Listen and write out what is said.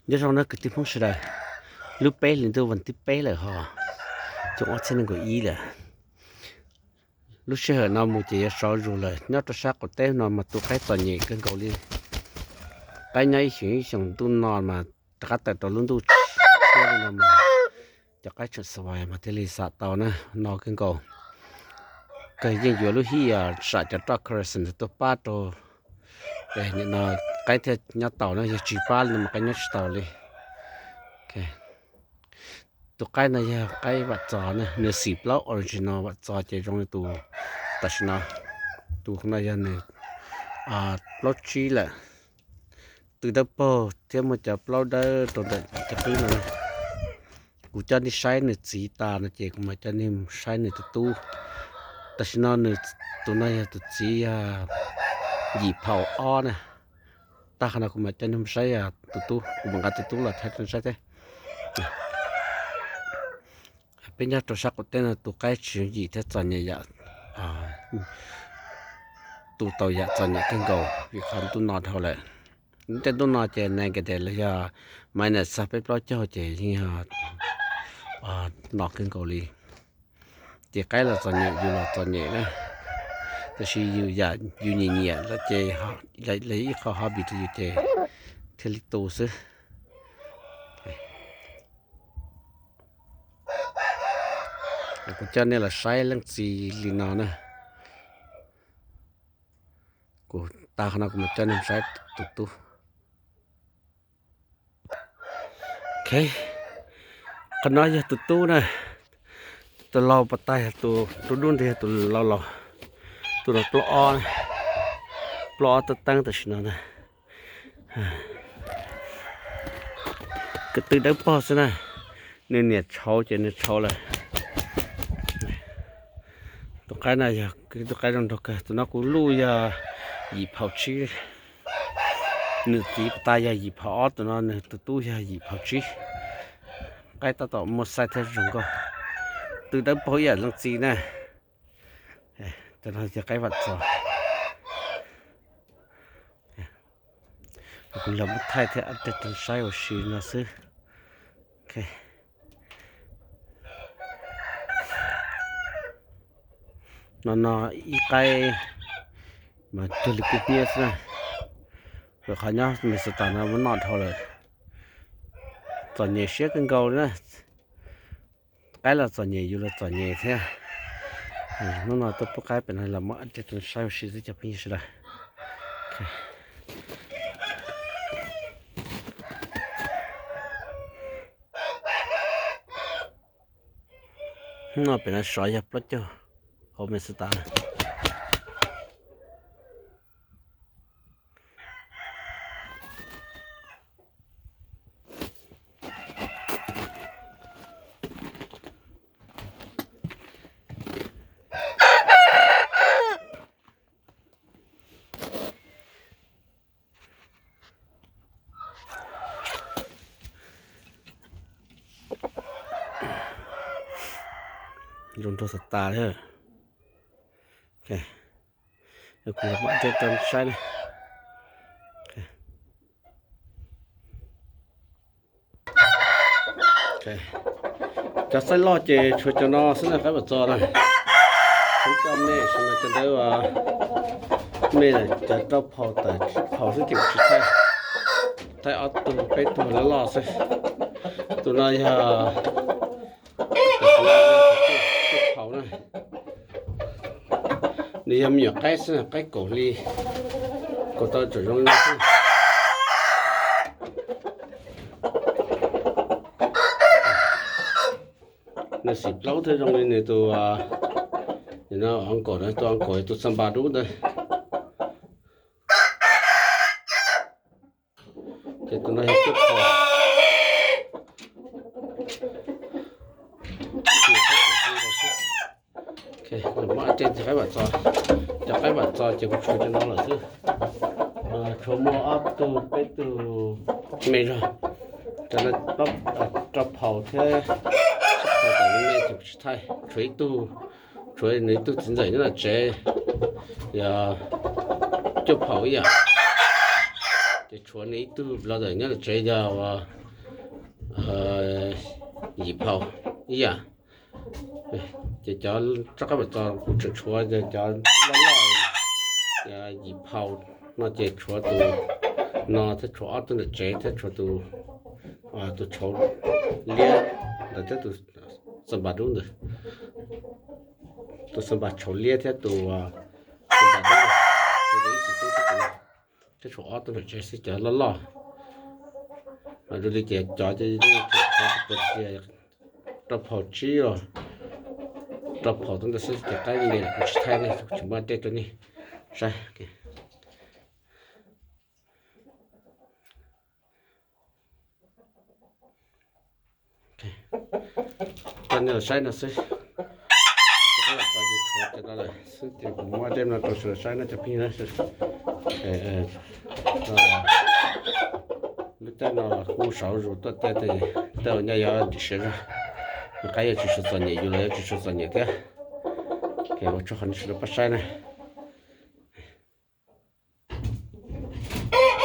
Nyob zoo na kwv tij Hmoob sawv daws, lub peb hlis ntuj vas thib peb lawm ho, xyoo ob txhiab nees nkaum ib lawm. Lub sij hawm no mus ces yuav sov zus lawm. Nyob rau sab qaum teb no mas tu qaib txom nyem kawg nkaus li. Qaib nyob ib xyoos ib xyoos ntuj no mas rov qab tawm rau lub ntuj tshiab li no mas cov qaib tseem xas vais mas thiaj li xam tau na, no kawg nkaus. Kawg yeej yuav lub hij sam cov roj Coraxin tuaj pab rau, nim no qaib thiaj nyob taus na, yog tsis pab li no mas qaib nyob tsis taus li. Tus qaib no yog qaib Vam Txos na, nws xim plaub original Vam Txos ces zoo li tus tam sim no. Tus no yog nws plaub tsib lawm. Tw dawb paug thiab muaj cov plaub dawb rau ntawm cov qwb no. Kuv coj nej saib nws txiv tas no ces kuv mam coj nej saib nws tus tub. Tam sim no nws, tus no yog tus txiv yog yim phaum ob na. Tag qhov no kuv mam coj nej saib tus tub, kuv mam nqa tus tub los thaij rau nej saib thiab. Peb nyob rau sab qaum teb no tu qaib tsis yooj yim thiab txom nyem yam, tu tau yam txom nyem kawg nkaus vim qhov ntuj no dhau lawm. Lub caij ntuj no ces negative los yog minus txog peb plaub caug ces yeej yog no kawg nkaus li. Ces qaib los txom nyem, yus los txom nyem na. Tab sis yus yam yus nyiam nyiam lawm ces, lawv ib qho hobby rau yus ces thiaj li tu xwb. Kuv coj nej los saib leej txiv li no na. Kuv tag qhov no kuv mam coj nej saib tus tub. Ok, qhov no yog tus tub na. Tus laus pas tas yog tus dub dub ntawd yog tus laus laus. Tus no plaub ob, plaub ob teeb teeb tam sim no na. Kwv tw dawb paug xwb na. Nws niam tshauv ces nws tshauv lawm. Tus qaib no yog tus qaib zoo nraug kawg. Tus no kuv luj yog yim phaum tsib. Nws txiv tas yog yim phaum ob, tus no nws tus tub yog yim phaum tsib. Qaib tab tom muaj size thiab zoo nkauj. Tw dawb paug ib yam leej txiv na. Cov no yog qaib Vam Txos. Kuv los muab thaij thiab ua rau saib ua si no xwb. No no ib qaib mas cuag li kub hnyiab xwb na. Vim qhov nyob Minnesota no muab noj dhau lawm. Txom nyem siab kawg nkaus li na. Qaib los txom nyem, yus los txom nyem thiab. Hnub no tuaj pub qaib pem no los muab ua rau saib ua si xwb cov phooj ywg sawv daws. Hnub no pem no sov yog plaub caug hauv Minnesota. Zoo nraug tas tas li. Kuv mam rau rau saib na. Cov xaib loj ces tshuav cov no xwb na, qaib Vam Txos na. Kuv coj me, cov ntawd me cov rau phaum tawm tsib phaum xwb ces kuv tsis thaij. Thaij ob tug peb tug loj loj xwb. Tus no yog phaum na. Nws yog me nyuam qaib xwb, qaib kaum hli, kaum tau tsom zoo li no xwb. Nws xim plaub thiab zoo li nws tus, nws no uncle na, tus uncle tus xab npas dub ntawd. Ces tus no yog cuaj phaum. Muab ua rau cov qaib Vam Txos, cov qaib Vam Txos ces kuv tshuav cov no lawm xwb. Tshuav muaj ob tug peb tug me zog, cov no rau phaum thiab tsib phaum tawm me ces kuv tsis thaij. Tshuav ib tug, tshuav nws ib tug txiv ntxawm nyob tom tsev, yog cuaj phaum ib yam. Ces tshuav Tshuav nws ib tug brother nyob tom tsev yog yim phau ib yam. Ces cov rov qab mam txog kuv tseem tshuav cov loj loj yim phau no ces tshuav tus no thiab tshuav ob tug nram tsev thiab tshuav tus, tus tshauv liab ntawd thiab tus xas npas dub ntawd. Tus xas npas tshauv liab thiab tus xas npas dub ntawd ib txwm tub thiab kuv, thiab tshuav ob tug nram tsev xwb cov loj loj. Mas dua li ces cov rau phau tsib los rau phau tau ntawd xwb ces qaib li kuv tsis thaij ne, kuv tsis muab dej rau nej saib. Rau nej los saib no xwb. Tshuav cov no lawm xwb ces kuv muab dej no rau sawv daws saib no cov phooj ywg na. Lub caij no kuj saud zus tuaj tej, tej uas nyaj yog dim siav zog, qaib yuav tsis tshua txom nyem, yus los yuav tsis tshua txom nyem thiab. Ua tsaug qhov nej sawv daws pab saib na.